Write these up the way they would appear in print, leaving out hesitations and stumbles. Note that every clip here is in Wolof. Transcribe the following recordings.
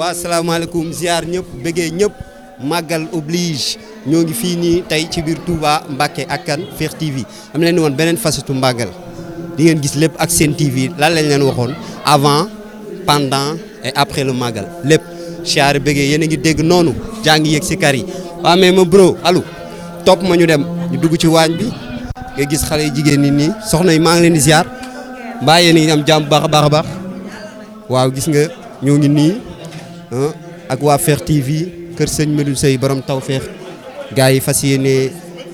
waa salaamaaleykum ziar ñëpp bëggee ñëpp màggal oblige ñoo ngi fii nii tey ci biir Touba Mbacké ak kan Fekh TV am leen woon beneen facetu màggal di ngeen gis lépp ak seen TV lan lañ leen waxoon avant pendant et après le màggal lépp siyaare bëggee yéen a ngi dégg noonu jaa ngi yëg si kar yi waaw mais ma bro alu topp ma ñu dem ñu dugg ci waañ bi nga gis xale yu jigéen ñi nii soxna yi maa ngi leen di ziar mbaa yéen a ngi am jàmm baax a baax a baax waaw gis nga ñoo ngi nii ak waa Fekh TV kër sëñ Medoune Seye borom Tawfekh gars yi fas yéene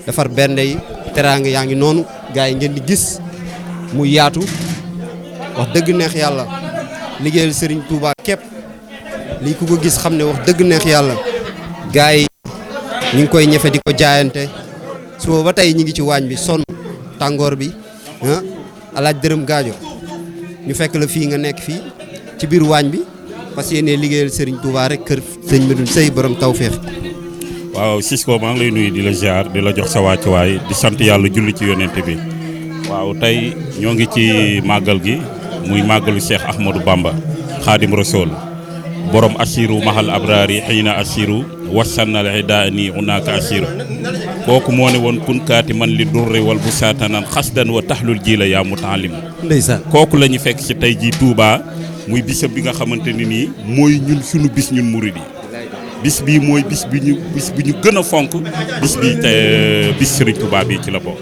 defar bernde yi teraanga yaa ngi noonu gars yi ngeen di gis mu yaatu wax dëgg neex yàlla liggéeyal Serigne Touba képp lii ku ko gis xam ne wax dëgg neex yàlla gars yi ñu ngi koy ñefe di ko jaayante suba ba tey ñu ngi ci waañ bi sonn tàngoor bi alaaj dërëm gaajo ñu fekk la fii nga nekk fii ci biir waañ bi parce que yéene liggéeyal Serigne Touba rek kër sëñ Medoune Seye borom Tawfekh. waaw Cisco maa ngi lay nuyu di la ziar di la jox sa wàccuwaay di sant yàlla julli ci yonent bi waaw tey ñoo ngi ci màggal gi muy màggalu Cheikh Ahmadou Bamba Khadim Rasoul borom assiru mahal abrari xiina assiru wasannal hidaani unaka assiru kooku moo ne woon kunkaati man li durri wal bu saatanan xasdan wa taxlul ji la yaa mutaalim ndeysaan kooku la ñu fekk ci tey jii Touba muy bisam bi nga xamante ni nii mooy ñun sunu bis ñun murid yi bis bii mooy bis bi ñu gën a fonk bis bi te bis Serigne Touba bi ci la bokk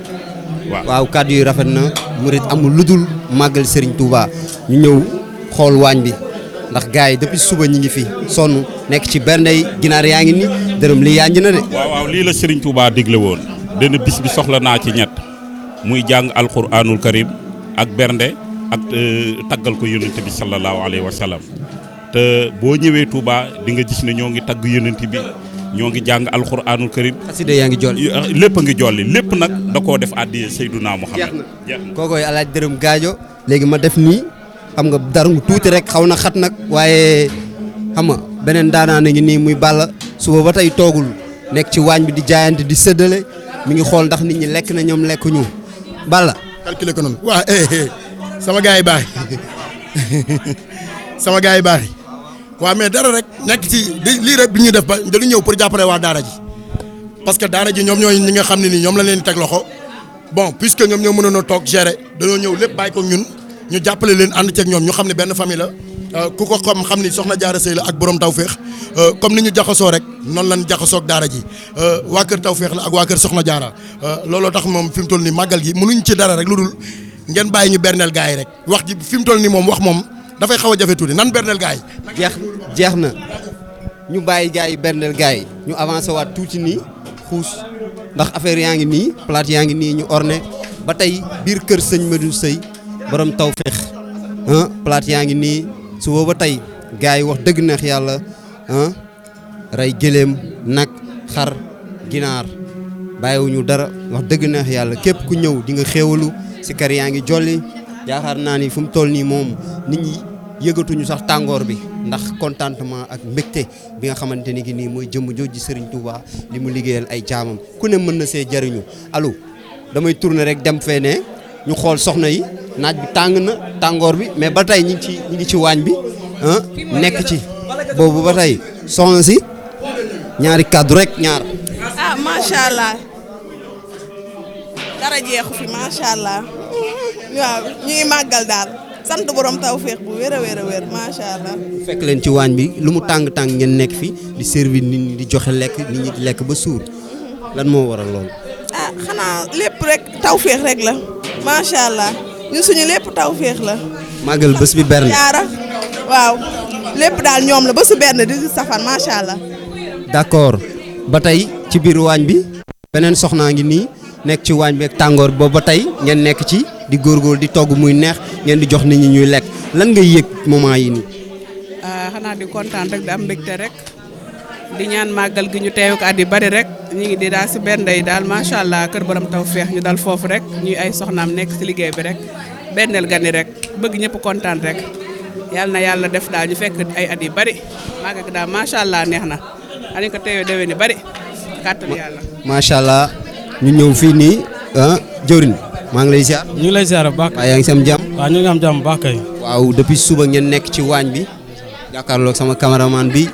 waaw kàddu yi rafet na murid amul lu dul màggal Serigne Touba ñu ñëw xool waañ bi ndax gars yi depuis suba ñi ngi fi sonn nekk ci bernde yi ginaar yaa ngi ni dërëm li yaa ngi na de. waaw lii la Serigne Touba digle woon benn bis bi soxla naa ci ñett muy jàng alquranul karim ak bernde ak taggal ko yonent bi sallallahu alayhi wa sallam te boo ñëwee Touba di nga gis ne ñoo ngi tagg yonent bi ñoo ngi jàng alquranul karim xasida yaa ngi jolli lépp a ngi jolli lépp nag da koo def addiya Seyduna Muhammad jeex na kookoy alaaj dërëm gaajo léegi ma def nii xam nga dara ngu tuuti rek xaw na xat nag waaye xam nga beneen daanaa na ngi nii muy Balla suba ba tey toogul nekk ci waañ bi di jaayante di séddale mi ngi xool ndax nit ñi lekk na ñoom lekk ñu Balla calculer ko noonu waaw sama gars yi baax sama gars yi baax waaw mais dara rek nekk ci lii rek bi ñuy def ba dañu ñëw pour jàppale waa daara ji parce que daara ji ñoom ñooy ñi nga xam ne nii ñoom la leen teg loxo bon puisque ñoom ñoo mënoon a toog gérer dañoo ñëw lépp bàyyi ko ñun ñu jàppale leen ànd ceeg ñoom ñu xam ne benn famille la ku ko xam ni soxna Jaara Sey la ak borom Tawfekh comme ni ñu jaxasoo rek noonu lañ jaxasoo ak daara ji waa kër Tawfekh la ak waa kër soxna Jaara looloo tax moom fi mu toll nii màggal gi mënuñ ci dara rek lu dul ngeen bàyyi ñu berneel gars yi rek wax ji fi mu toll nii moom wax moom dafay xaw a jafe tuuti nan berneel gars yi. jeex na ñu bàyyi gars yi berneel gars yi ñu avancé waat tuuti nii xuus ndax affaire yaa ngi nii plate yaa ngi nii ñu orné ba tey biir kër sëñ Medoune Seye borom Tawfekh plate yaa ngi nii suba ba tey gars yi wax dëgg neex yàlla rey gëléem nag xar ginaar bàyyiwuñu dara wax dëgg neex yàlla képp ku ñëw di nga xéewalu si kar yaa ngi jolli yaakaar naa ni fu mu toll nii moom nit ñi yëgatuñu sax tàngoor bi ndax contentement ak mbégte bi nga xamante ni ki nii mooy jëmm jooju Serigne Touba li mu liggéeyal ay jaamam ku ne mën na see jariñu allo damay tourner rek dem fee ne ñu xool soxna yi naaj bi tàng na tàngoor bi mais ba tey ñi ngi ci waañ bi nekk ci boobu ba tey soxna si ñaari kàddu rek ñaar. macha allah dara jeexu fi macha allah waaw ñu ngi màggal daal sant borom Tawfekh bu wér a wér macha allah. fekk leen ci waañ bi lu mu tàng ngeen nekk fi di servir nit ñi di joxe lekk nit ñi di lekk ba suur lan moo waral loolu. xanaa lépp rek Tawfekh rek la macha allah ñun suñu lépp Tawfekh la. màggal bés bi berne. jaara waaw lépp daal ñoom la bésu berne di safan macha allah. d'accord ba tey ci biir waañ bi beneen soxnaa ngi nii nekk ci waañ bi ak tàngoor boobu ba tey ngeen nekk ci di góorgóorlu di togg muy neex ngeen di jox nit ñi ñuy lekk lan ngay yëg moment yi nii. xanaa di kontaan rek di am mbégte rek di ñaan màggal gi ñu teew ko at yu bari rek ñu ngi di daal si benn yi daal macha allah kër borom Tawfekh ñu dal foofu rek ñuy ay soxnaam nekk si liggéey bi rek benneel gani rek bëgg ñëpp kontaan rek yàlla na yàlla def daal ñu fekk ay at yu bari màggal gi daal macha allah neex na dañu ko teewee déwén yu bari kàttan yàlla. macha allah ñu ñëw fii nii jëwriñ maa ngi lay ziar. ñu ngi lay ziar bu baax. waaw yaa ngi si am jàmm. waaw ñu ngi am jàmm bu baax kay. waaw depuis suba ngeen nekk ci waañ bi jàkkaarloog sama cameraman bi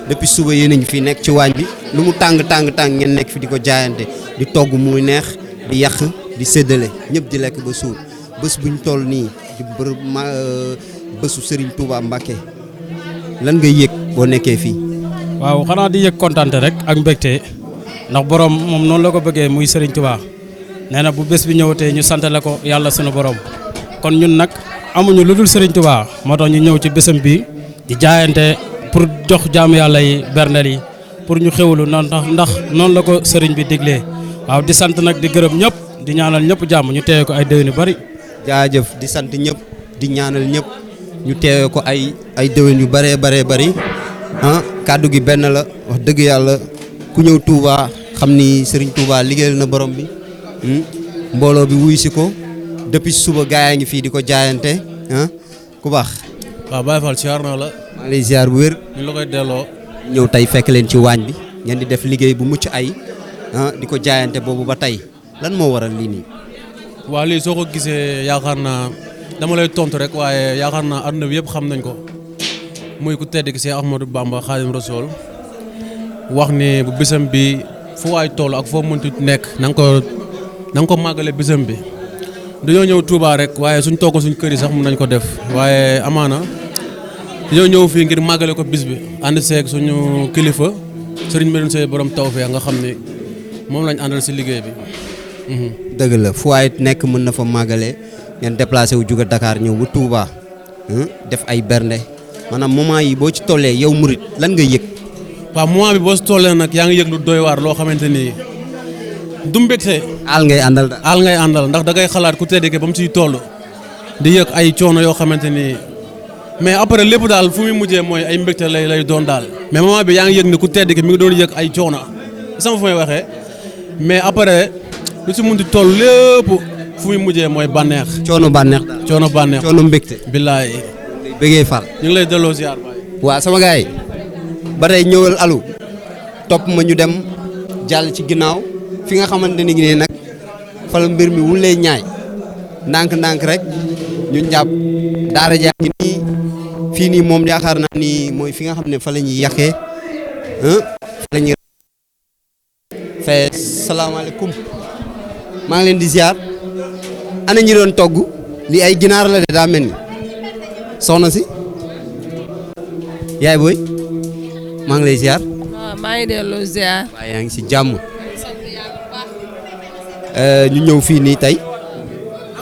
depuis suba yéen a ngi fi nekk ci waañ bi lu mu tàng ngeen nekk fi di ko jaayante di togg muy neex di yàq di séddale ñëpp di lekk ba suur bés buñ toll nii di bésu Serigne Touba Mbacké lan nga yëg boo nekkee fii. waaw xanaa di yëg kontaante rek ak mbégte ndax borom moom noonu la ko bëggee muy Serigne Touba nee na bu bés bi ñëwatee ñu santale ko yàlla sunu borom kon ñun nag amuñu lu dul Serigne Touba moo tax ñu ñëw ci bésam bi di jaayante pour jox jaamu yàlla yi berndeel yi pour ñu xewlu ndax noonu la ko Serigne bi diglee waaw di sant nag di gërëm ñëpp di ñaanal ñëpp jàmm ñu teewe ko ay déwén yu bari. jaajëf di sant ñëpp di ñaanal ñëpp ñu teewe ko ay déwén yu bëree bari kàddu gi benn la wax dëgg yàlla ku ñëw Touba xam ni Serigne Touba liggéeyal na borom bi mbooloo bi wuy si ko depuis suba gaa yaa ngi fii di ko jaayante ku baax. waaw Baye Fall siyaar naa la. maa ngi lay ziar bu wér. ñu la koy delloo. ñëw tey fekk leen ci waañ bi ngeen di def liggéey bu mucc ay di ko jaayante boobu ba tey lan moo waral lii nii. waaw lii soo ko gisee yaakaar naa dama lay tontu rek waaye yaakaar naa àdduna bi yëpp xam nañ ko muy ku tedd ki Cheikh Ahmadou Bamba Khadim Rassoul wax ni bu bisam bi fu waay toll ak foo mënti nekk na nga ko màggale bisam bi dañoo ñëw Touba rek waaye suñ togg suñ kër yi sax mun nañ ko def waaye amaana dañoo ñëw fii ngir màggale ko bis bi ànd seeg suñu kilifa Serigne Medoune Seye borom tawfeex nga xam ni moom lañ àndal si liggéey bi. dëgg la fu waay nekk mën na fa màggale ngeen déplacé wu jóge Dakar ñëw bu Touba def ay bernde maanaam moment yi boo ci tollee yow murit lan nga yëg. waaw moment bi boo si tollee nag yaa ngi yëg lu doy waar loo xamante ni du mbégte. aal ngay àndal daal aal ngay àndal ndax da ngay xalaat ku tedd ki ba mu ciy toll di yëg ay coono yoo xamante ni mais après lépp daal fu muy mujjee mooy ay mbégte lay doon daal mais moment bi yaa ngi yëg ni ku tedd ki mi ngi doon yëg ay coono sama fu may waxee mais après lu ci munti toll lépp fu muy mujjee mooy bànneex. coono bànneex daal coono bànneex coono mbégte. billaay. bëggee Fall. ñu ngi lay delloo ziar baay. waa sama gars yi ba tey ñëwal alu topp ma ñu dem jàll ci ginnaaw fi nga xamante ni nii nag fa la mbir mi wulee ñaay ndànk rek ñu jàpp daara jaa ngi nii fii nii moom yaakaar naa ni mooy fi nga xam ne fa la ñuy yàqee fa la ñuy fee salaamaaleykum maa ngi leen di ziar ana ñi doon togg lii ay ginaar la de daa mel ni soxna si yaay booy maa ngi lay ziar. waaw maa ngi delloo ziar. waaw yaa ngi si jàmm. ñu ñëw fii nii tey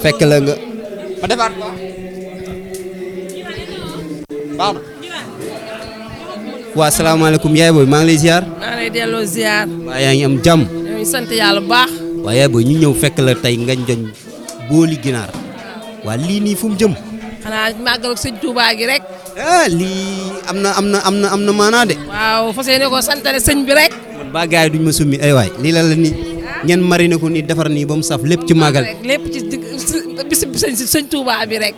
fekk la nga. ma defaat ko baax na. waa salaamaaleykum yaay booy maa ngi lay ziar. maa ngi lay delloo ziar. waa yaa ngi am jàmm. ñoo ngi sant yàlla bu baax. waa yaay booy ñu ñëw fekk la tey nga joñ booli ginaar waa lii nii fu mu jëm. xanaa màggal ak sëñ Touba gi rek. lii am na maanaa de. waaw fas yéene ko santale sëñ bi rek. ba gars yi duñ ma summi ay waay lii la nii ngeen mariner ko nii defar nii ba mu saf lépp ci màggal. lépp ci bis sëñ Touba bi rek.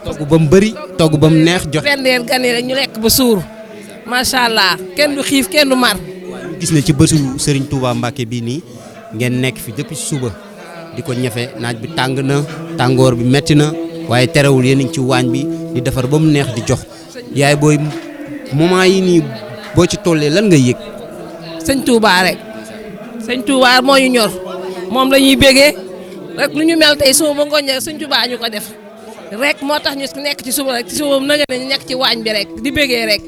togg ba mu bëri togg ba mu neex joxe. benn gan yi rek ñu lekk ba suur macha allah kenn du xiif kenn du mar. gis na ci bésu Serigne Touba Mbacké bii nii ngeen nekk fi depuis suba di ko ñefe naaj bi tàng na tàngoor bi metti na waaye terewul yéen a ngi ci waañ bi di defar ba mu neex di jox yaay booy moment yi nii boo ci tollee lan nga yëg. sëñ Touba rek sëñ Touba moo ñu ñor moom la ñuy bégee rek lu ñu mel tey suba ba ngoon sëñ Touba ñu ko def rek moo tax ñu nekk ci suba rek ci suba nanga ne ñu nekk ci waañ bi rek di bégee rek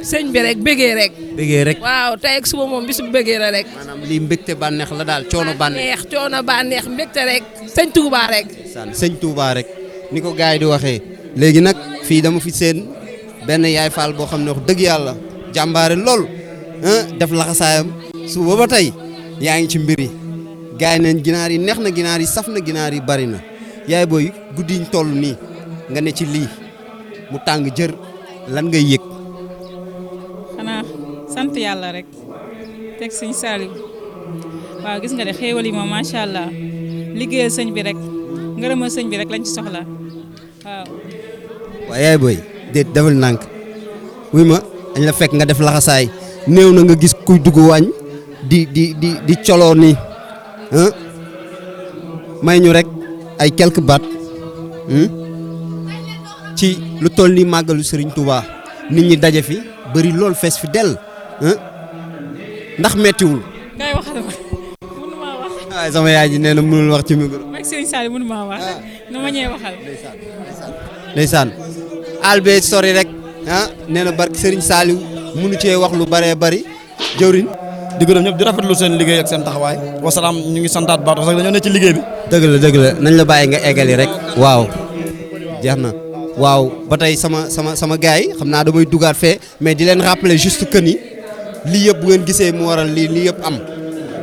sëñ bi rek bégee rek. bégee rek waaw tey ak suba moom bisu bégee la rek. maanaam lii mbégte bànneex la daal coono bànneex. coono bànneex mbégte rek sëñ Touba rek. sëñ Touba rek ni ko gars yi di waxee léegi nag fii dama fi seen benn yaay Fall boo xam ne wax dëgg yàlla jàmbaare lool def laxasaayam suba ba tey yaa ngi ci mbir yi gars yi neen ginaar yi neex na ginaar yi saf na ginaar yi bari na yaay booy guddi ñu toll nii nga ne ci lii mu tàng jër lan ngay yëg. xanaa sant yàlla rek teg sëñ Saliou waaw gis nga de xéewal yi moom macha allah liggéeyal sëñ bi rek ngërëmal sëñ bi rek lañ ci soxla waaw. waaye yaay booy déet defal nànk wuy ma dañ la fekk nga def laxasaay néew na nga gis kuy dugg waañ di coloo nii may ñu rek ay quelques baat ci lu toll ni màggalu Serigne Touba nit ñi daje fi bëri lool fees fi dell ndax mettiwul. ngay waxal ma mënuma wax. waaye sama yaay ji nee na mënul wax ci micro. mag Serigne Saliou mënuma wax. nu ma ñëwee waxal. ndeysaan àll bee sori rek nee na barke Serigne Saliou mënu cee wax lu bëree bëri jëwriñ. di gërëm ñëpp di rafetlu seen liggéey ak seen taxawaay wasalaam ñu ngi santaat baax parce que dañoo ne ci liggéey bi. dëgg la nañ la bàyyi nga eggali rek. waaw jeex na waaw ba tey sama gars yi xam naa damay dugaat fee mais di leen rappeler juste que ni lii yëpp bu ngeen gisee mu waral lii yëpp am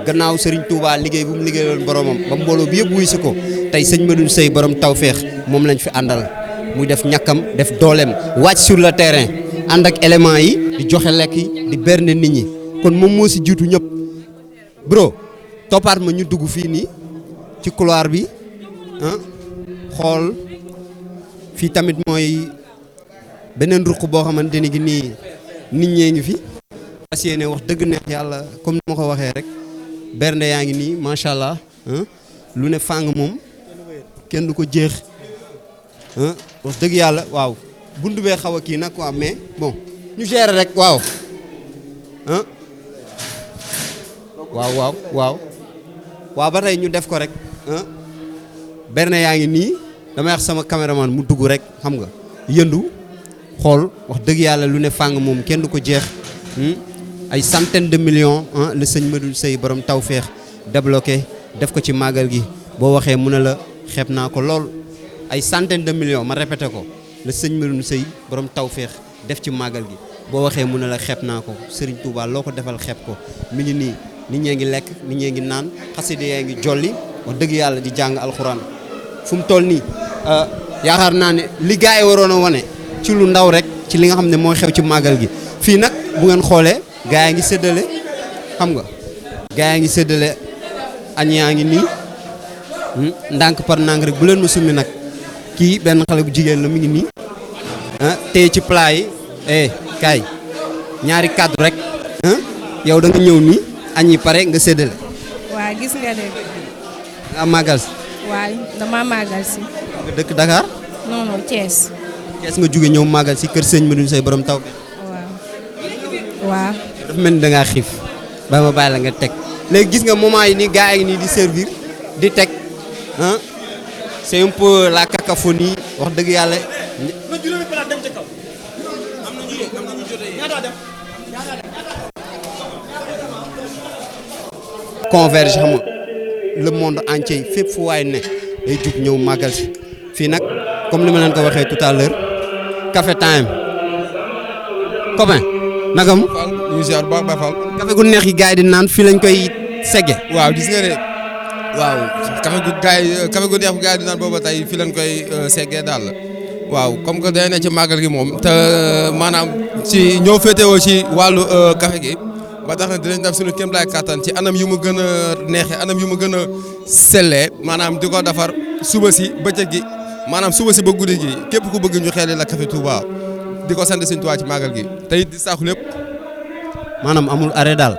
gannaaw Serigne Touba liggéey bu mu liggéeyaloon boromam ba mbooloo bi yëpp wuy si ko tey sëñ Medoune Seye borom tawféex moom lañ fi àndal muy def ñàkkam def dooleem wàcc sur le terrain ànd ak éléments yi di joxe lekk yi di berne nit ñi. kon moom moo si jiitu ñëpp bro toppaat ma ñu dugg fii nii ci couloir bi xool fii tamit mooy beneen ruq boo xamante ni gi nii nit ñee ngi fi. fas yéene wax dëgg neex yàlla comme ni ma ko waxee rek bernde yaa ngi nii macha allah lu ne fàng moom kenn du ko jeex wax dëgg yàlla waaw buntu bee xaw a kii nag quoi mais bon ñu gérer rek waaw. waaw ba tey ñu def ko rek berne yaa ngi nii damay wax sama caméraman mu dugg rek xam nga yëndu xool wax dëgg yàlla lu ne fàng moom kenn du ko jeex ay centaine de millions le sëñ Medoune Seye borom tawféex débloqué def ko ci màggal gi boo waxee mu ne la xeeb naa ko lool ay centaine de millions ma répété ko le sëñ Medoune Seye borom tawféex def ci màggal gi boo waxee mu ne la xeeb naa ko Serigne Touba loo ko defal xeeb ko mi ngi nii nit ñee ngi lekk nit ñee ngi naan xaside yaa ngi jolli wax dëgg yàlla di jàng alxuraan fu mu toll nii yaakaar naa ne li gars yi waroon a wane ci lu ndaw rek ci li nga xam ne mooy xew ci màggal gi fii nag bu ngeen xoolee gars yaa ngi séddale xam nga gars yaa ngi séddale añ yaa ngi nii ndànk par ndànk rek bu leen ma summi nag kii benn xale bu jigéen la mi ngi nii tey ci plat yi kaay ñaari kaddu rek yow da nga ñëw nii añ yi pare nga séddale. waa gis nga de. nga màggal si. waaw dama màggal si. nga dëkk Dakar. non non Thiès. Thiès nga jóge ñëw màggal si kër sëñ Medoune Seye borom taw bi. waaw. dafa mel ni da ngaa xiif ba ma bàyyi la nga teg léegi gis nga moment yi nii gars yi nii di servir di teg c'est un peu la cacophonie wax dëgg yàlla. converge xam nga le monde entier fépp fu waay ne day jug ñëw màggal si fii nag comme ni ma leen ko waxee tout à l'heure café time copain naka mu. Fall ñu ngi ziar bu baax Baye Fall. café gu neex yi gars yi di naan fii lañ koy segge. waaw gis nga ne waaw café gu neex bu gars yi di naan booba tey fii lañ koy seggee daal waaw comme que day ne ci màggal gi moom te maanaam ci ñoo féetewoo ci wàllu café gi. ba tax na dinañ def suñu kéemtalaay kattan ci anam yu mu gën a neexee anam yu mu gën a sellee maanaam di ko defar suba si bëccëg gi maanaam suba si ba guddi gi képp ku bëgg ñu xeeli la café Touba di ko sant Sëñ Touba ci màggal gi te it di saaxu lépp. maanaam amul arrêt daal.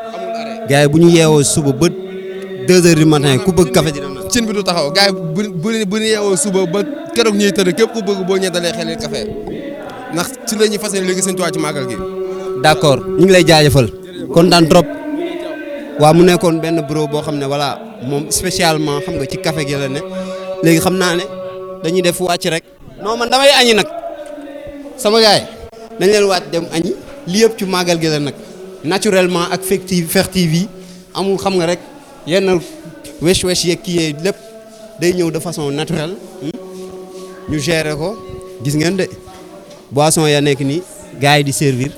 gars yi bu ñu yeewoo suba ba 2 heures du matin ku bëgg café dina naan. cin bi du taxaw gars yi bu ñu yeewoo suba ba keroog ñuy tëdd képp ku bëgg boo ñettalee xeeli café ndax ci la ñuy fas yéene léegi Sëñ Touba ci màggal gi. d'accord ñu ngi lay jaajëfal. kontaan trop waaw mu nekkoon benn bureau boo xam ne voilà moom spécialement xam nga ci café gi la ne léegi xam naa ne dañuy def wàcc rek. non man damay añi nag sama gars yi dañ leen wàcc dem añi li yëpp ci màggal gi la nag naturellement ak Fekh TV amul xam nga rek yenn wesh yeeg kii yee lépp day ñëw de façon naturelle ñu gérer ko gis ngeen de boisson ya nekk nii gars yi di servir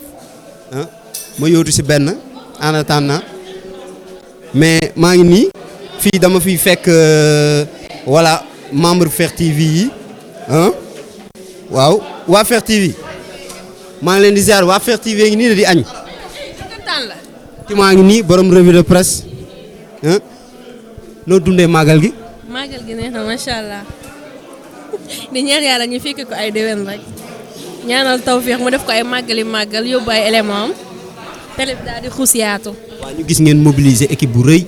ma yóotu si benn en attendant mais maa ngi nii fii dama fiy fekk voilà membre Fekh TV yi waaw waa Fekh TV maa ngi leen di ziar waa Fekh TV ngi nii di añ ci maa ngi nii borom revue de presse noo dundee màggal gi. màggal gi neex na macha allah di ñaan yàlla ñu fekk ko ay déwén rek ñaanal tawféex mu def ko ay màggal yóbbu ay élément am télé bi daal di xuus yaatu. waaw ñu gis ngeen mobiliser équipe bu rëy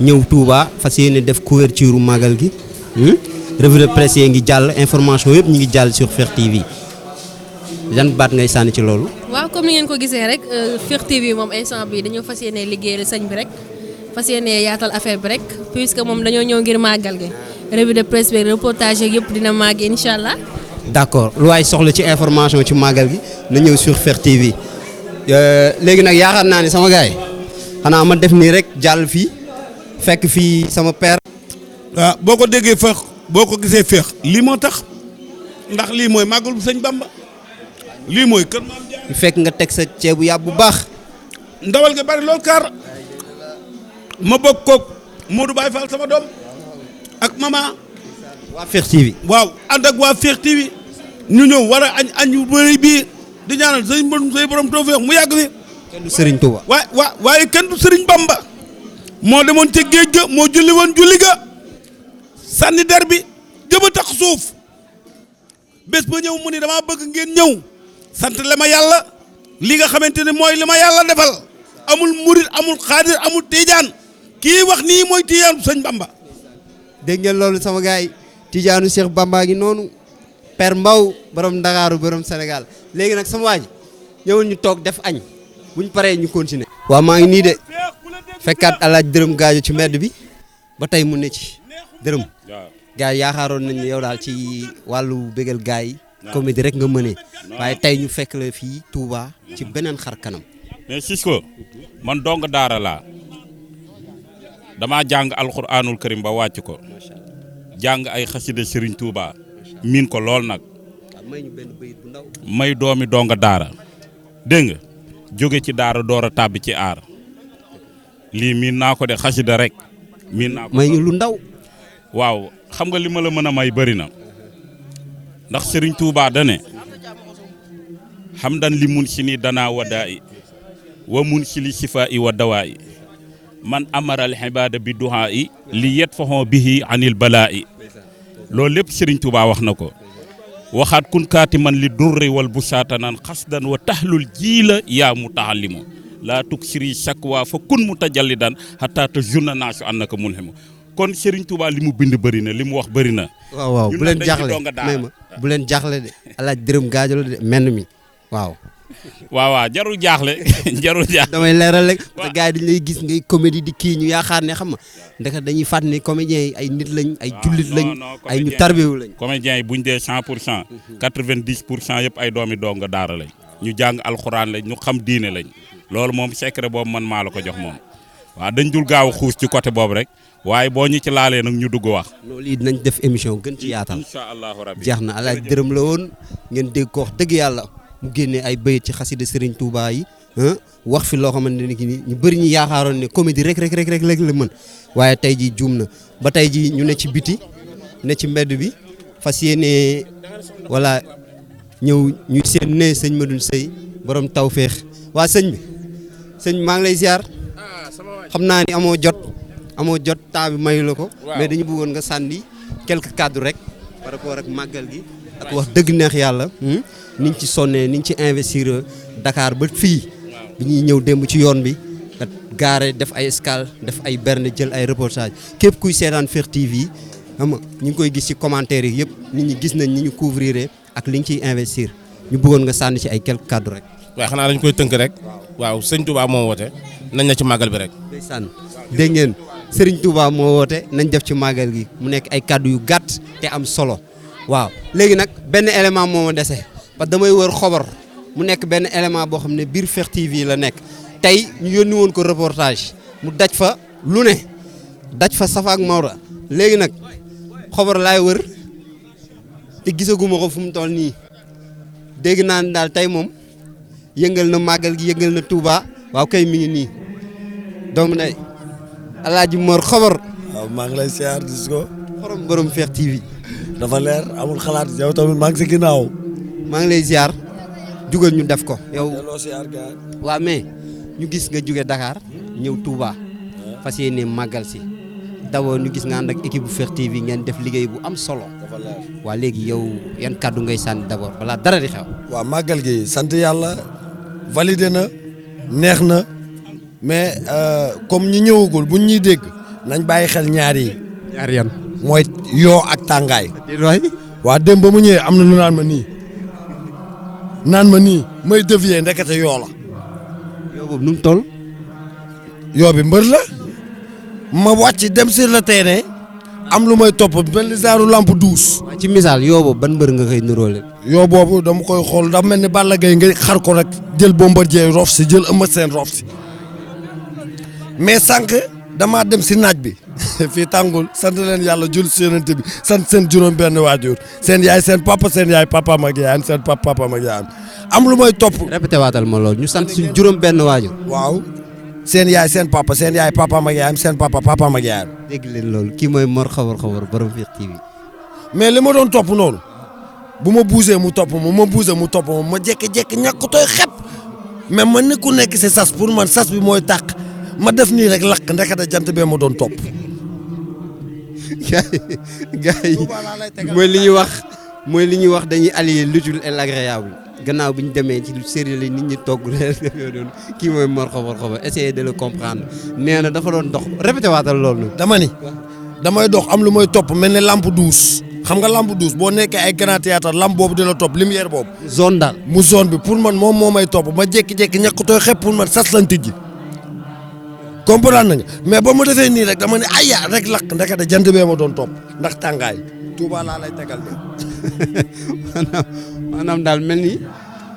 ñëw Touba fas yéene def couverture màggal gi revue de presse yi ngi jàll information yëpp ñu ngi jàll sur Fekh TV yan baat ngay sànni ci loolu. waaw comme ni ngeen ko gisee rek Fekh TV moom instant bi dañoo fas yéene liggéeyal sëñ bi rek fas yéene yaatal affaire bi rek puisque moom dañoo ñëw ngir màggal gi revue de presse bi reportage yeeg yëpp dina màgg incha allah. d'accord lu waay soxla ci information ci màggal gi na ñëw sur Fekh TV léegi nag yaakaar naa ne sama gars yi xanaa ma def nii rek jàll fii fekk fii sama père. waaw boo ko déggee Fekh boo ko gisee Fekh lii moo tax ndax lii mooy màggal bu sëñ Bamba lii mooy kër Maam Jaara fekk nga teg sa ceebu yàpp bu baax. ndawal nga bari lool kaar ma bokk koog Modou Baye Fall sama doom ak mama waa Fekh TV. waaw ànd ak waa Fekh TV ñu ñëw war a añ yu bëri bii di ñaanal say borom tawfeex mu yàgg fi. kenn du Serigne Touba. waaye kenn du Serigne Bamba moo demoon ca géej ga moo julli woon julli ga sànni der bi jëba tax suuf bés ba ñëw mu ni damaa bëgg ngeen ñëw sant le ma yàlla li nga xamante ne mooy li ma yàlla defal amul murit amul xaadir amul tiijaan kii wax nii mooy tiijaanu sëñ Bamba. dégg ngeen loolu sama gars yi tiijaanu Cheikh Bamba gi noonu Père Mbaw borom Ndakaaru borom Sénégal léegi nag sama waa ji ñëwul ñu toog def añ buñ paree ñu continuer. waaw maa ngi nii de fekkaat alaaj dërëm gaajo ci mbedd bi ba tey mu ne ci dërëm. gars yi yaakaaroon nañu yow daal ci wàllu bégal gars yi. comédie rek nga mënee. waaye tey ñu fekk la fii Touba ci beneen xar kanam. mais Cisco man dong daara laa damaa jàng alxuraanul karim ba wàcc ko jàng ay xasida Serigne Touba miin ko lool nag may doomi donga daara dégg nga jóge ci daara door a tàbbi ci aar lii miin naa ko de xasida rek miin naa ko may ñu lu ndaw. waaw xam nga li ma la mën a may bëri na ndax Serigne Touba dane xam dan li mun si ni danaa wadaa i wa mun si li sifaa i wa dawaa i man amaral xibaada bi duhaa i li yet faxon bihi anil balaa i loolu lépp Serigne Touba wax na ko waxaat kun kaati man li durri wal bu saatanan xasdan wa taxlul jiila yaa mu taxallimu laa tuk siri shakwa fa kun mu tajallidan xataa te journa naasu annaka mulhimu kon Serigne Touba li mu bind bëri na li mu wax bëri na. waaw bu leen jaaxle may ma bu leen jaaxle de alaaj dërëm gaajo la de menn mi waaw. waaw jarul jaaxle jarul jaaxle. damay leeral rek te gars yi dañ lay gis ngay comédie di kii ñu yaakaar ne xam nga ndeka dañuy fàttali ne comédiens yi ay nit lañ ay jullit lañ ay ñu tarbewu lañ. comédiens yi buñ dee 100% 90% yëpp ay doomi donga daara lañ ñu jàng alxuraan lañ ñu xam diine lañ loolu moom secret boobu man maa la ko jox moom waaw dañ dul gaaw a xuus ci côté boobu rek waaye boo ñu ci laalee nag ñu dugg wax. loolu it nañ def émission gën ci yaatal. incha allahu rabbi jeex na alaaj dërëm la woon ngeen dégg ko wax dëgg yàlla mu génnee ay bayit ci xasida Serigne Touba yi wax fi loo xamante ne ni ñu bëri ñu yaakaaroon ne comédie rek la mën waaye tey jii juum na ba tey jii ñu ne ci biti ne ci mbedd bi fas yéene wala ñëw ñu seen ne sëñ Madoune Seye borom tawféex waa sëñ bi sëñ maa ngi lay ziar xam naa ni amoo jot temps bi mayu la ko. mais dañu bëggoon nga sànni quelques cadres rek par rapport ak màggal gi. ak wax dëgg neex yàlla. niñ ci sonnee niñ ci investir Dakar ba fii bi ñuy ñëw démb ci yoon bi nga gaare def ay escale def ay berne jël ay reportage képp kuy seetaan Fekh TV xam nga ñu ngi koy gis ci commentaire yi yëpp nit ñi gis nañ ni ñu couvrir ak liñ ciy investir ñu bëggoon nga sànni ci ay quelques cadres rek. waaw xanaa dañ koy tënk rek. waaw sëñ Touba moo woote nañ na ci màggal bi rek. ndeysaan dégg ngeen Serigne Touba moo woote nañ def ci màggal gi mu nekk ay kàddu yu gàtt te am solo waaw léegi nag benn élément moo ma dese parce que damay wër xobar mu nekk benn élément boo xam ne biir Fekh TV la nekk tey ñu yónni woon ko reportage mu daj fa lu ne daj fa Safa ak Maodo léegi nag xobar laay wër te gisaguma ko fu mu toll nii dégg naa ne daal tey moom yëngal na màggal gi yëngal na Touba waaw kay mi ngi nii doomu nay Alaaji Mor xobar. waaw maa ngi lay siyaar gis ko. xorom borom Fekh TV. dafa leer amul xalaat yow tamit maa ngi si ginnaaw. maa ngi lay ziar jugal ñu def ko yow. delloo siyaar gaay. waaw mais ñu gis nga jóge Dakar ñëw Touba fas yéene màggal si d'abord ñu gis nga ànd ak équipe bu Fekh TV ngeen def liggéey bu am solo. dafa leer waa léegi yow yan kàddu ngay sànni d'abord balaa dara di xew. waaw màggal gi sant yàlla validé na neex na mais comme ñi ñëwagul buñ ñuy dégg nañ bàyyi xel ñaar yi. ñaar yan. mooy yoo ak tàngaay. waay. waa démb ba mu ñëwee am na lu naan ma nii naan ma nii may dévier ndekete yoo la. yoo boobu nu mu toll. yoo bi mbër la ma wàcc dem sur le terrain am lu may topp benn genre lampe douce. ci misaal yoo boobu ban mbër nga koy niróole. yoo boobu dama koy xool dafa mel ni Balla Gaye nga xar ko rek jël Bombardier rof si jël Eumeu Sène rof si mais sànq damaa dem si naaj bi fii tàngul sant leen yàlla jul séenante bi sant seen juróom benn waajur seen yaay seen papa papaam ak yaayam seen papaam ak yaayam am lu may topp. répété waatal ma loolu ñu sant suñ juróom benn waajur. waaw seen yaay seen yaay papaam ak yaayam seen papa papaam ak yaayam. dégg leen loolu kii mooy Mor Xabar borom Fekh TV. mais li ma doon topp noonu bu ma buusee mu topp ma buusee mu topp ma jékki-jékki ñàkk tooy xep mais man ni ku nekk si sas pour man sas bi mooy tàq ma def nii rek lakk ndekete jant bee ma doon topp. gars yi mooy li ñuy wax dañuy allier l'utile et l'agréable gannaaw bi ñu demee ci lu sérieux li nit ñi togg leen kii mooy Mor Xabar essayer de le comprendre nee na dafa doon dox répété waatal loolu. dama ni damay dox am lu may topp mel ni lampe douce xam nga lampe douce boo nekkee ay grand théâtre lampe boobu dina topp lumière boobu. zone daal mu zone bi pour man moom moo may topp ma jékki-jékki ñàkk tooy xepp pour man sas lañ tijji comprendre nga mais ba ma defee nii rek dama ne ayya rek lakk ndekete jant bee ma doon topp ndax tàngaay Touba laa lay tegal de. maanaam daal mel ni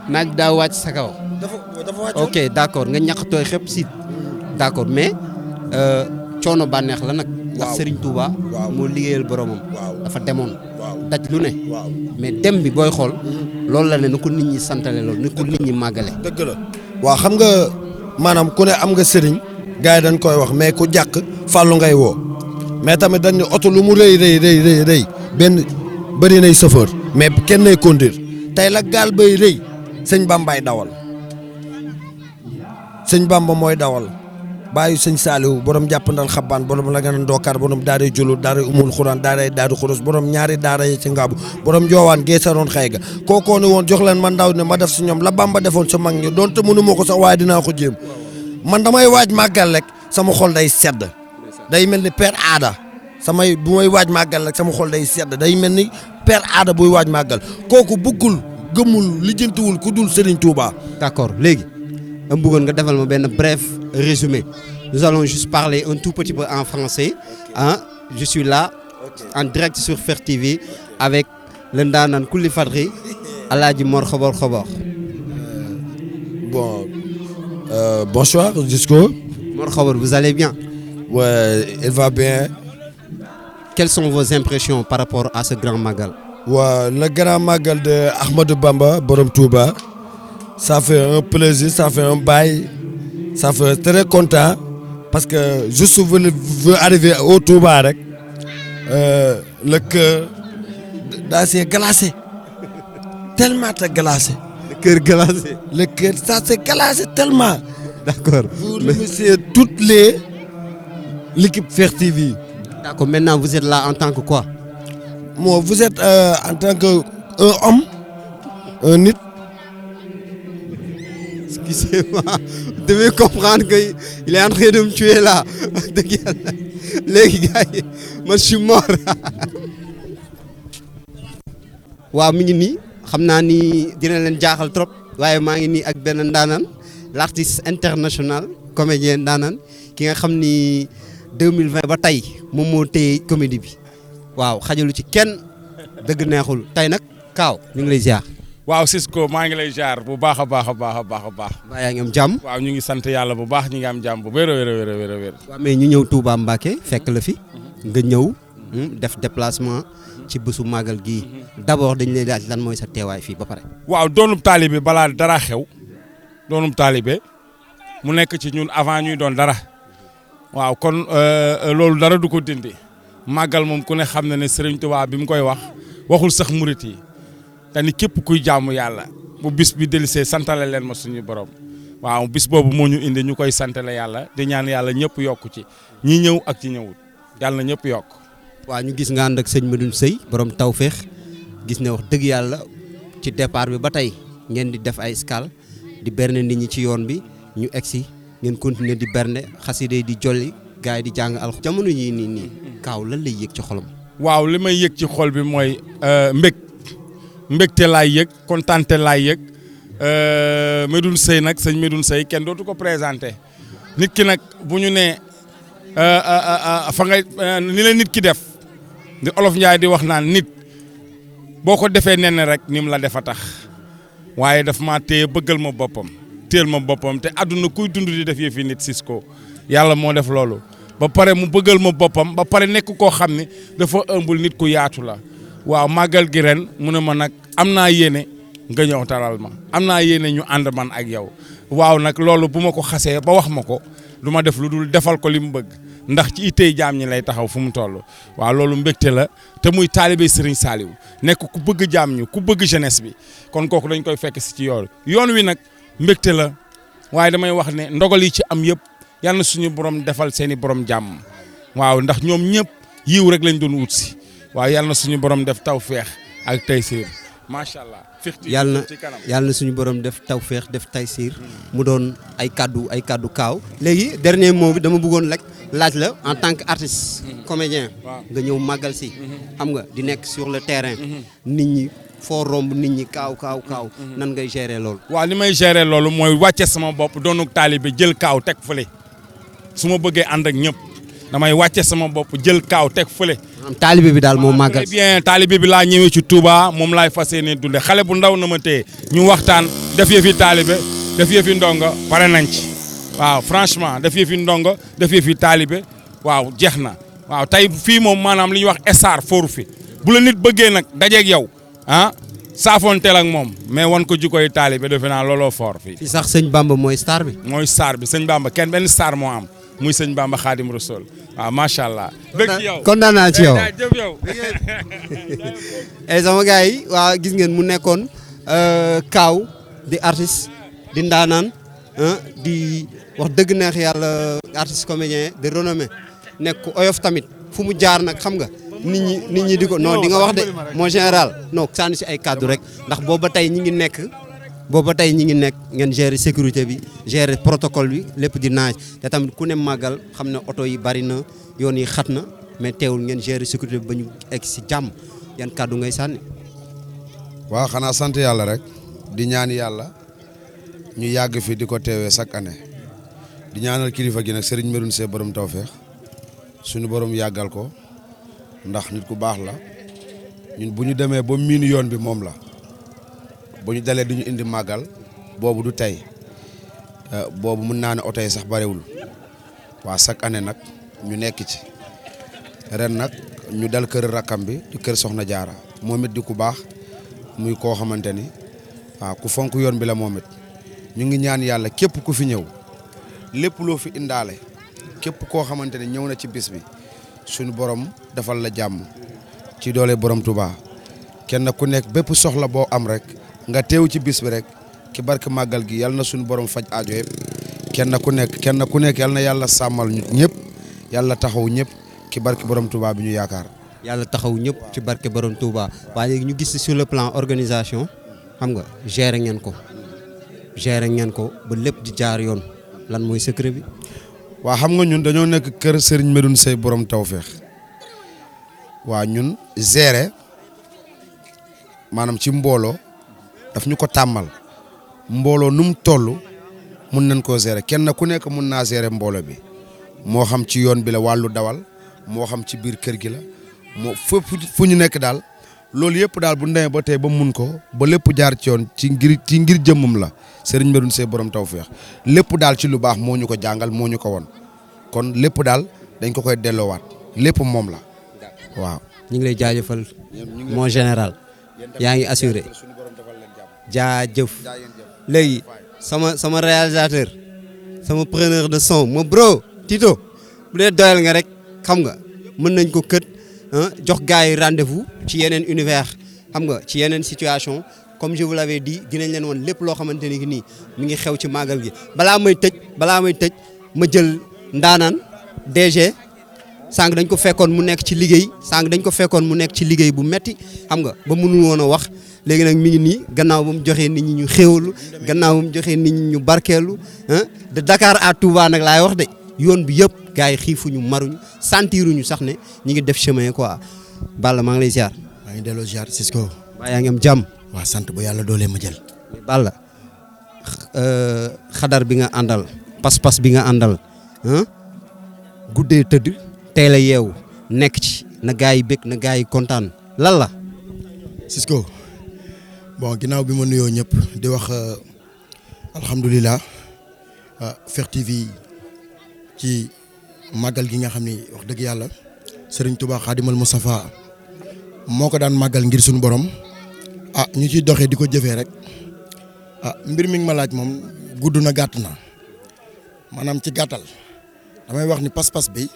naaj daa wàcc sa kaw. dafa wàcc ok d'accord nga ñàkk tooy xepp si d'accord mais coono bànneex la nag. ndax Serigne Touba. moo liggéeyal boromam. dafa demoon. daj lu ne. mais dem bi booy xool. loolu la ne ni ko nit ñi santale loolu ni ko nit ñi màggale. dëgg la waaw xam nga maanaam ku ne am nga Serigne. gars yi dañ koy wax mais ku jàkk fàllu ngay woo mais tamit dañ ne oto lu mu rëy benn bëri nay chauffeur mais kenn nay conduire tey la gaal bay rëy sëñ Bambaay dawal sëñ Bamba mooy dawal bàyyi sëñ Saalihu borom jàppandal xabbaan borom la nga ne ndookaar borom daaray julu daaray umul xuraan daaray daadu xurus borom ñaari daara yi ci ngaabu borom joowaan geesaroon xëy ga kookoo ne woon jox leen man ndaw ne ma def si ñoom la Bamba defoon sa mag ñi doonte mënu ma ko sax waaye dinaa ko jéem man damay waaj màggal rek sama xol day sedd day mel ni père aada bu may waaj màggal rek sama xol day sedd day mel ni père aada buy waaj màggal kooku bëggul gëmul lijjantiwul ku dul Serigne Touba. d'accord léegi am bëggoon nga defal ma benn bref résumé nous allons juste parler un tout petit peu en français hein je suis là en direct sur Fekh TV avec le ndaanaan kulli fadri Alaaji Mor Xabar. bon. Bonsoir, Jusco. Mor Xabar, vous allez bien? Ouais, elle va bien. Quelles sont vos impressions par rapport à ce grand magal? Ouais, le grand magal de Ahmadou Bamba, Borom Touba, ça fait un plaisir, ça fait un bail, ça fait très content parce que juste veux arriver au Touba, le cœur c'est glacé, tellement glacé. Le cœur glacé. Le cœur, ça s'est glacé tellement. D'accord. Vous remerciez l'équipe Fekh TV. D'accord, maintenant vous êtes là en tant que quoi? Moi, vous êtes en tant qu'un homme, un nid. Excusez-moi, vous devez comprendre qu'il est en train de me tuer là. Les gars, moi je suis mort. Waaw mi ngi nii xam naa ni dina leen jaaxal trop waaye maa ngi nii ak benn ndaanaan l'artiste international comédien ndaanaan ki nga xam ni 2020 ba tey moom moo téye comédie bi waaw xajalu ci kenn dëgg neexul tey nag Kaaw ñu ngi lay ziar. waaw Cisco maa ngi lay ziar bu baax a baax. mbaa yaa ngi am jàmm. waaw ñu ngi sant yàlla bu baax ñu ngi am jàmm bu wér a wér. waaw mais ñu ñëw Touba Mbacké fekk la fi nga ñëw def déplacement. ci bésu màggal gii d'abord dañ lay laaj lan mooy sa teewaay fii ba pare. waaw doonub taalibe balaa dara xew doonub taalibe mu nekk ci ñun avant ñuy doon dara waaw kon loolu dara du ko dindi màggal moom ku ne xam na ne Serigne Touba bi mu koy wax waxul sax murit yi te ni képp kuy jaamu yàlla bu bis bi delisee santale leen ma suñu borom waaw bis boobu moo ñu indi ñu koy santale yàlla di ñaan yàlla ñëpp yokku ci ñi ñëw ak ci ñëwul yàlla na ñëpp yokk. waaw ñu gis nga ànd ak sëñ Medoune Seye borom Tawfekh gis ne wax dëgg yàlla ci départ bi ba tey ngeen di def ay escale di berne nit ñi ci yoon bi ñu egsi ngeen continuer di berne xaside di jolli gars yi di jàng alxuraan jamono yii nii Kaaw lan lay yëg ci xolam. waaw li may yëg ci xol bi mooy mbégte laay yëg kontaante laay yëg Medoune Seye nag sëñ Medoune Seye kenn dootu ko présenté nit ki nag bu ñu nee fa nga ni la nit ki def di Olof Njaay di wax naan nit boo ko defee nen rek ni mu la defa tax waaye daf maa téye bëggal ma boppam téel ma boppam te àdduna kuy dund di def yëfi nit Cisco yàlla moo def loolu ba pare mu bëggal ma boppam ba pare nekk koo xam ne dafa ëmbul nit ku yaatu la waaw màggal gi ren mu ne ma nag am naa yéene nga ñëw taral ma am naa yéene ñu ànd man ak yow waaw nag loolu bu ma ko xasee ba wax ma ko du ma def lu dul defal ko li mu bëgg ndax ci itey jaam ñi lay taxaw fu mu toll waaw loolu mbégte la te muy taalibe Serigne Saliou nekk ku bëgg jaam ñi ku bëgg jeunesse bi kon kooku dañ koy fekk si ci yoon wi nag mbégte la waaye damay wax ne ndogal yi ci am yëpp yal na suñu borom defal seeni borom jàmm waaw ndax ñoom ñëpp yiw rek lañ doon wut si waaw yal na suñu borom def tawfeex ak taysiir macha allah. yàlla na suñu borom def tawfeex def taysiir mu doon ay kaddu kaaw. léegi dernier mot bi dama bëggoon laaj la en tant que artiste. comédien nga ñëw màggal si. xam nga di nekk sur le terrain. nit ñi foo romb nit ñi kaaw nan ngay gérer loolu. waaw li may gérer loolu mooy wàcce sama bopp doonu taalibe jël kaaw teg fële su ma bëggee ànd ak ñëpp damay wàcce sama bopp jël kaaw teg fële. taalibe bi daal moom màggal. très bien taalibe bi laa ñëwee ci Touba moom laay fas yéene dunde xale bu ndaw na ma téye ñu waxtaan def yëfi taalibe def yëfi ndongo pare nañ ci waaw franchement def yëfi ndongo def yëfi taalibe waaw jeex na waaw tey fii moom maanaam li ñuy wax star fooru fi bu la nit bëggee nag dajeeg yow saafoonteel ak moom mais wan ko jikkoy taalibe defe naa looloo foor fii. fii sax sëñ Bamba mooy star bi. mooy star bi sëñ Bamba kenn benn star moo am muy sëñ Bamba Xaadim Rasul waaw macha allah. bëgg ci yow kontaan naa ci yow jëf yow. sama gars yi waaw gis ngeen mu nekkoon Kaaw di artiste di ndaanaan di wax dëgg neex yàlla artiste comédien de renommée nekk ku oyof tamit fu mu jaar nag xam nga. nit ñi di ko non di nga wax de mon général non sànni si ay kaddu rek ndax booba tey ñi ngi nekk ngeen gérer sécurité bi gérer protocole bi lépp di naaj te tamit ku ne màggal xam ne oto yi bari na yoon yi xat na mais teewul ngeen gérer sécurité bi ba ñu egg si jàmm yan kaddu ngay sànni. waaw xanaa sant yàlla rek di ñaan yàlla ñu yàgg fi di ko teewee chaque année di ñaanal kilifa gi nag Serigne Medoune Seye borom tawfeex suñu borom yàggal ko. ndax nit ku baax la ñun bu ñu demee ba miinu yoon bi moom la bu ñu dalee du ñu indi màggal boobu du tey boobu mën naa ne oto yi sax barewul waa chaque année nag ñu nekk ci ren nag ñu dal kër rakkam bi di kër Soxna Jaara moom it di ku baax muy koo xamante ni waaw ku fonk yoon bi la moom it ñu ngi ñaan yàlla képp ku fi ñëw lépp loo fi indaale képp koo xamante ni ñëw na ci bis bi suñu borom defal la jàmm ci doole borom Touba kenn ku nekk bépp soxla boo am rek nga teew ci bis bi rek ki barke màggal gi yal na suñu borom faj aajo yëpp kenn ku nekk yal na yàlla sàmmal ñëpp yàlla taxaw ñëpp ki barke borom Touba bi ñu yaakaar. yàlla taxaw ñëpp ci barke borom Touba waaye léegi ñu gis sur le plan organisation xam nga gérer ngeen ko ba lépp di jaar yoon lan mooy secret bi. waa xam nga ñun dañoo nekk kër Serigne Medoune Seye borom tawfeex waa ñun gérer maanaam ci mbooloo daf ñu ko tàmmal mbooloo nu mu toll mun nañ koo gérer kenn ku nekk mun naa gérer mbooloo bi moo xam ci yoon bi la wàllu dawal moo xam ci biir kër gi la moo fépp fu ñu nekk daal loolu yëpp daal bu ndemee ba tey ba mun ko ba lépp jaar ci yoon ci ngir jëmmam la Serigne Medoune Seye borom tawfeex lépp daal ci lu baax moo ñu ko jàngal moo ñu ko won kon lépp daal dañ ko koy delloowaat lépp moom la waaw. ñu ngi lay jaajëfal mon général yaa ngi assuré jaajëf léegi sama réalisateur sama preneur de son ma bro Tito bu dee doyal nga rek xam nga mën nañ ko kët jox gars yi rendez-vous ci yeneen univers xam nga ci yeneen situation comme je vous l'avais dit dinañ leen woon lépp loo xamante ni nii mi ngi xew ci màggal gi balaa may tëj ma jël ndaanaan DG sànq dañ ko fekkoon mu nekk ci liggéey bu metti xam nga ba mënul woon a wax léegi nag mi ngi nii gannaaw ba mu joxee nit ñi ñu xéewalu gannaaw ba mu joxee nit ñi ñu barkeelu de Dakar à Touba nag laay wax de yoon bi yëpp gars yi xiifuñu maruñu sentiruñu sax ne ñi ngi def chemin quoi Balla maa ngi lay ziar. maa ngi delloo ziar Cisco. waa yaa ngi am jàmm. waaw sant bu yàlla doolee ma jël. Balla xadar bi nga àndal pas-pas bi nga àndal guddee tëdd teel a yeewu nekk ci na gaa yi bëgg na gaa yi kontaan lan la. Cisco bon ginnaaw bi ma nuyoo ñëpp di wax alhamdulilah Fekh TV ci màggal gi nga xam ni wax dëgg yàlla Serigne Touba Khadimal Moustapha moo ko daan màggal ngir suñu borom ñu ciy doxee di ko jëfee rek mbir mi ngi ma laaj moom gudd na gàtt na maanaam ci gàttal damay wax ni pas-pas bi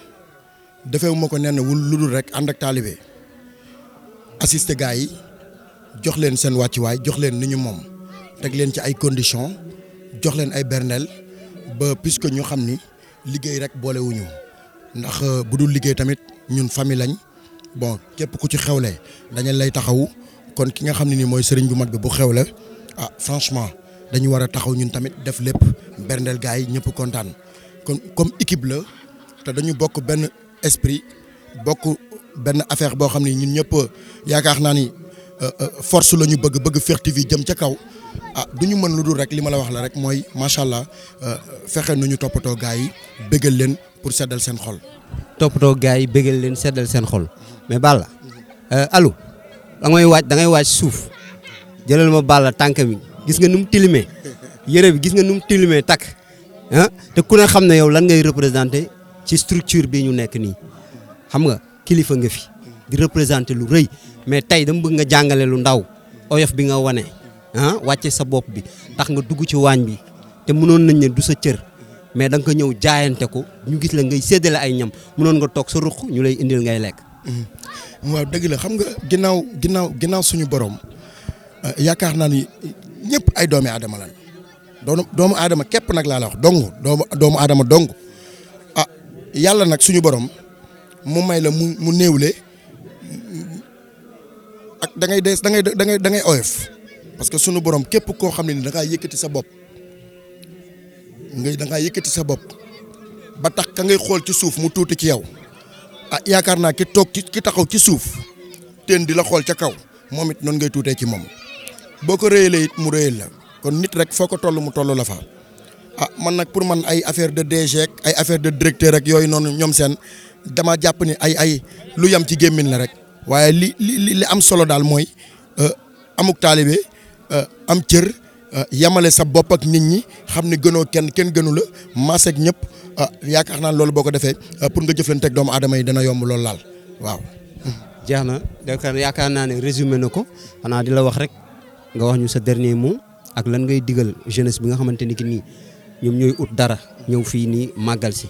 defewu ma ko nenn wul lu dul rek ànd ak taalibe assisté gars yi jox leen seen wàccuwaay jox leen ni ñu moom teg leen ci ay conditions jox leen ay berndeel ba puisque ñu xam ni liggéey rek boolewuñu ndax bu dul liggéey tamit ñun famille lañ bon képp ku ci xewle dañu lay taxawu kon ki nga xam ne ni mooy sëriñ bu mag bi bu xewle franchement dañu war a taxaw ñun tamit def lépp berndeel gars yi ñëpp kontaan kon comme équipe la te dañu bokk benn esprit bokk benn affaire boo xam ne ñun ñëpp yaakaar naa ni force la ñu bëgg Fekh TV jëm ca kaw du ñu mën lu dul rek li ma la wax la rek mooy macha allah fexe nu ñu toppatoo gars yi bëggal leen pour seddal seen xol. toppatoo gars yi bëggal leen seddal seen xol mais Balla Alou da ngay waaj suuf jëlal ma Balla tànk mi gis nga nu mu tilimee yére bi gis nga nu mu tilimee takk te ku ne xam ne yow lan ngay représenté ci structure bi ñu nekk nii xam nga kilifa nga fi di représenté lu rëy mais tey dama bëgg nga jàngale lu ndaw oyof bi nga wane wàcce sa bopp bi tax nga dugg ci waañ bi te mënoon nañ ne du sa cër mais da nga ko ñëw jaayante ko ñu gis la ngay séddale ay ñam mënoon nga toog sa ruq ñu lay indil ngay lekk. waaw dëgg la xam nga ginnaaw suñu borom yaakaar naa ni ñëpp ay doomi aadama lan doomu aadama képp nag laa la wax doomu aadama dong yàlla nag suñu borom mu may la mu néewle ak da ngay oyof parce que suñu borom képp koo xam ne ni da ngaa yëkkati sa bopp da ngaa yëkkati sa bopp ba tax ka ngay xool ci suuf mu tuuti ci yow yaakaar naa ki taxaw ci suuf teen di la xool ca kaw moom it noonu ngay tuutee ci moom boo ko réyalee it mu réyal la kon nit rek foo ko toll mu toll la fa man nag pour man ay affaire de DG ak ay affaire de directeur ak yooyu noonu ñoom seen dama jàpp ni ay lu yam ci gémmiñ la rek waaye li am solo daal mooy amuk taalibe am cër yamale sa bopp ak nit ñi xam ne gënoo kenn gënu la maaseeg ñëpp yaakaar naa loolu boo ko defee pour nga jëflanteeg doomu aadama yi dana yomb loolu laal waaw. jeex na yaakaar naa ne résumé na ko xanaa di la wax rek nga wax ñu sa dernier mot ak lan ngay digal jeunesse bi nga xamante ni ki nii ñoom ñooy ut dara ñëw fii nii màggal si.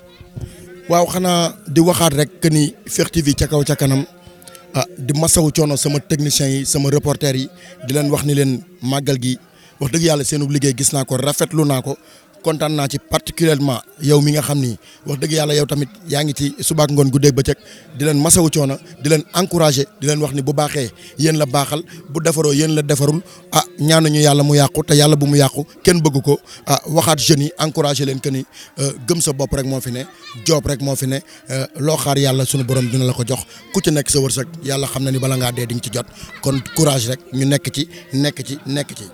waaw xanaa di waxaat rek que ni Fekh TV ca kaw ca kanam di masawu coono sama techniciens yi sama reporters yi di leen wax ni leen màggal gi wax dëgg yàlla seenu liggéey gis naa ko rafetlu naa ko kontaan naa ci particulièrement yow mi nga xam ni wax dëgg yàlla yow tamit yaa ngi ci subaak ngoon guddeeg bëccëg di leen masawu coono di leen encouragé di leen wax ni bu baaxee yéen la baaxal bu defaroo yéen la defarul ñaanuñu yàlla mu yàqu te yàlla bu mu yàqu kenn bëgg ko waxaat jeunes yi encouragé leen que ni gëm sa bopp rek moo fi ne joob rek moo fi ne loo xaar yàlla sunu borom dina la ko jox ku ci nekk sa wërsëg yàlla xam na ni bala ngaa dee di nga ci jot kon courage rek ñu nekk ci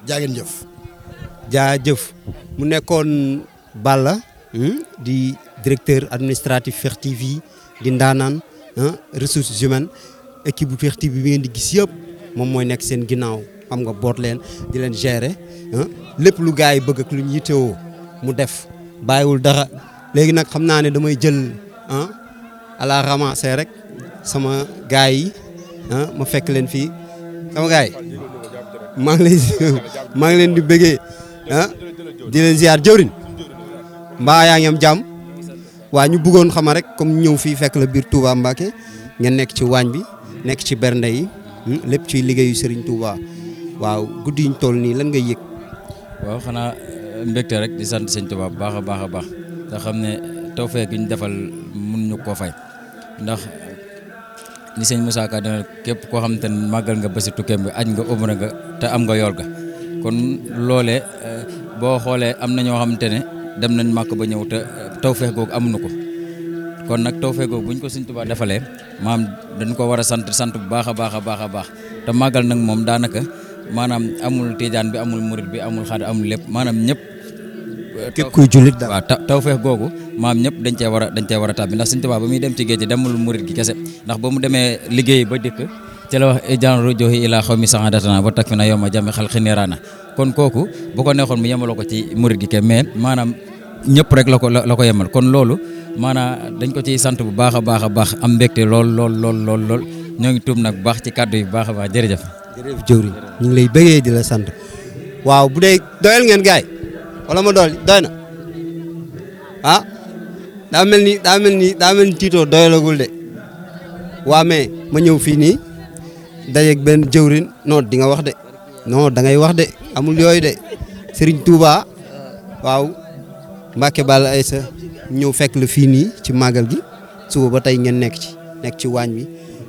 jaa ngeen jëf. jaajëf mu nekkoon Balla di directeur administratif Fekh TV di ndaanaan ressources humaines équipe bu Fekh TV bi ngeen di gis yëpp moom mooy nekk seen ginnaaw xam nga boot leen di leen gérer lépp lu gars yi bëgg ak lu ñu yittewoo mu def bàyyiwul dara léegi nag xam naa ne damay jël à la ramasser rek sama gars yi ma fekk leen fii sama gars yi maa ngi leen di bëggee di leen ziar jëwrin mbaa yaa ngi am jàmm waa ñu bëggoon xama rek comme ñëw fii fekk la biir Touba Mbacké ngeen nekk ci waañ bi nekk ci bernde yi lépp ci liggéeyu Serigne Touba waaw guddi yi ñu toll nii lan ngay yëg. waaw xanaa mbégte rek di sant Serigne Touba bu baax a baax a baax te xam ne tawfeex gi ñu defal mun ñu koo fay ndax ni sëñ Moussa Ka dana képp koo xamante ne màggal nga bési tukkeem bi aj nga umra nga te am nga yool ga kon loolee boo xoolee am na ñoo xamante ne dem nañ màkk ba ñëw te tawfeex googu amuñu ko kon nag tawfeex googu buñ ko Sëñ Tuubaa defalee maam dañ ko war a sant bu baax a baax a baax a baax te màggal nag moom daanaka maanaam amul tijaan bi amul murit bi amul xaadir amul lépp maanaam ñëpp képp kuy jullit daal. waaw tawfeex googu maam ñëpp dañ cee war a tàbbi ndax Sëñ Tuubaa ba muy dem ci géej gi demul murit gi kese ndax ba mu demee liggéey ba dikk ci la wax jan rujohi ila xawmi sahadatana ba tak fi na yow ma jami xal xiniraana kon kooku bu ko neexoon mu yemaloo ko ci murit gi ke mais maanaam ñëpp rek la ko yemal kon loolu maanaam dañ ko ciy sant bu baax a baax am mbégte lool ñoo ngi tuub nag bu baax ci kàddu yi bu baax a baax jërëjëf. jërëjëf jëwriñ ñu ngi lay bëggee di la sant waaw bu dee doyal ngeen gaay wala ma doy na ah daa mel ni Tito doyalagul de waa mais ma ñëw fii nii dajeeg benn jëwriñ non di nga wax de non da ngay wax de amul yooyu de Serigne Touba waaw Mbacke Balla Aïssa ñëw fekk la fii nii ci màggal gi suba ba tey ngeen nekk ci waañ bi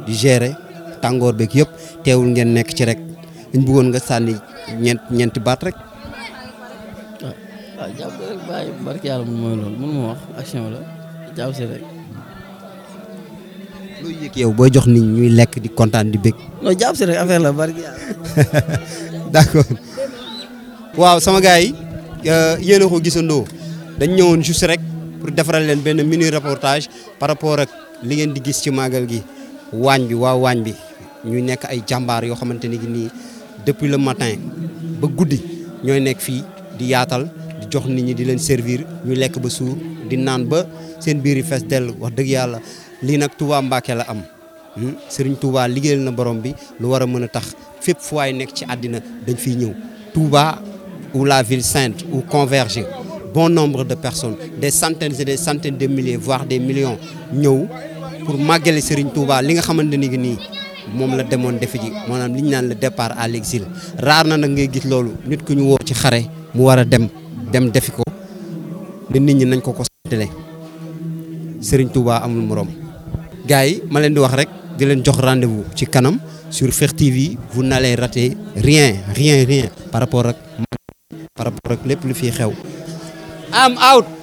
di gérer tàngoor beeg yëpp teewul ngeen nekk ci rek ñu bëggoon nga sànni ñeenti baat rek. waaw jàpp rek bàyyi barki yàlla mooy loolu mënu ma wax action la jàpp si rek. looy yëg yow booy jox nit ñuy lekk di kontaan di bég. non jàpp si rek affaire la barki yàlla. d'accord waaw sama gars yi yéen a ko gisandoo dañ ñëwoon juste rek pour defaral leen benn mini reportage par rapport ak li ngeen di gis ci màggal gi waañ bi ñu nekk ay jàmbaar yoo xamante ni nii depuis le matin ba guddi ñooy nekk fii di yaatal di jox nit ñi di leen servir ñu lekk ba suur di naan ba seen biir yi fees dell wax dëgg yàlla lii nag Touba Mbacké la am Serigne Touba liggéeyal na borom bi lu war a mën a tax fépp fu waay nekk ci àddina dañ fiy ñëw Touba ou la ville sainte où convergent bon nombre de personnes des centaines et des centaines de milliers voire des millions ñëw pour màggale Serigne Touba li nga xamante ni nii moom la demoon defi ji maanaam li ñu naan le départ à l'exil raar na nag ngay gis loolu nit ku ñu woo ci xare mu war a dem defi ko ne nit ñi nañ ko santale Serigne Touba amul morom. gars yi ma leen di wax rek di leen jox rendez-vous ci kanam sur Fekh TV vous n'allez rater rien par rapport ak lépp lu fi xew. am out.